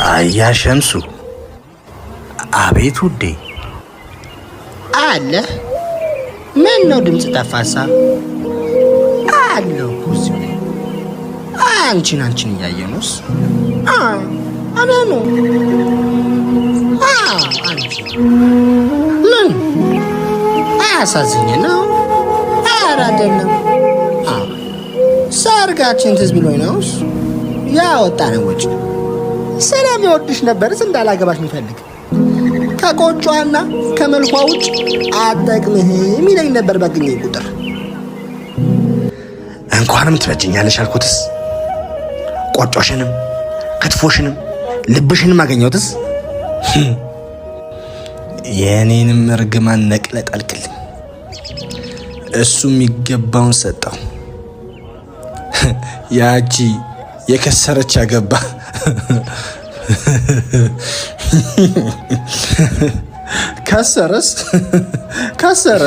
አያ ሸምሱ፣ አቤት ውዴ። አለ። ምን ነው ድምፅ ጠፋሳ? አለሁ እኮ እዚሁ ነኝ። አንቺን እያየነውስ አነ ነው አንቺ ምን አያሳዝኝ ነው? ኧረ አይደለም። ሰርጋችን ትዝ ብሎኝ ነውስ ያወጣነው ወጪ። ስለሚወድሽ ነበርስ እንዳላገባሽ የሚፈልግ ከቆጯና ከመልኳ ውጭ አጠቅምህም ይለኝ ነበር ባገኘኝ ቁጥር። እንኳንም ትበጅኛለሽ አልኩትስ፣ ቆጮሽንም ክትፎሽንም ልብሽንም አገኘሁትስ። የእኔንም እርግማን ነቅለህ ጣልክልኝ። እሱ የሚገባውን ሰጠው። ያቺ የከሰረች ያገባ ከሰረስ ከሰረ።